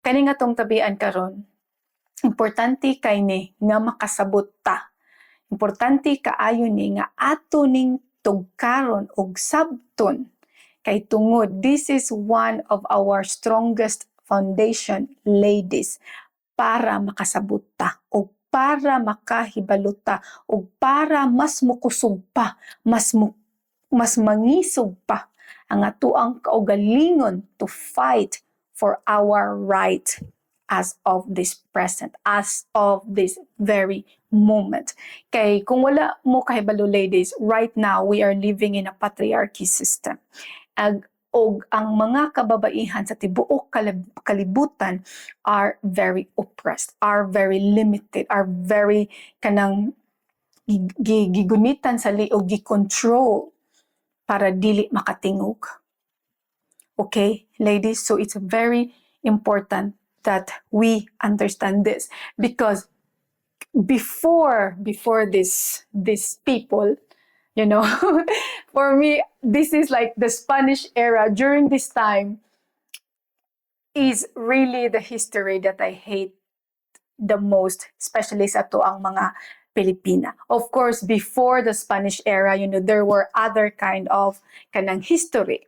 Kani nga atong tabian karon, importante kay ni nga makasabot ta. Importante kaayo ni nga ato ning tugkaron og sabton kay tungod this is one of our strongest foundation, ladies, para makasabot ta o para makahibalo ta o para mas mukusog pa, mas mangisog pa ang atoang kaugalingon to fight for our right as of this present, as of this very moment. Kay kung wala mo kahibalo, ladies, right now we are living in a patriarchy system. Og ang mga kababaihan sa tibuok kalibutan are very oppressed, are very limited, are very kanang gigunitan sa liog, gi-control para dili makatingog. Okay, ladies, so it's very important that we understand this because before this people, for me this is like the Spanish era. During this time is really the history that I hate the most, especially sa atoang mga Pilipina. Of course, before the Spanish era, there were other kind of kanang history.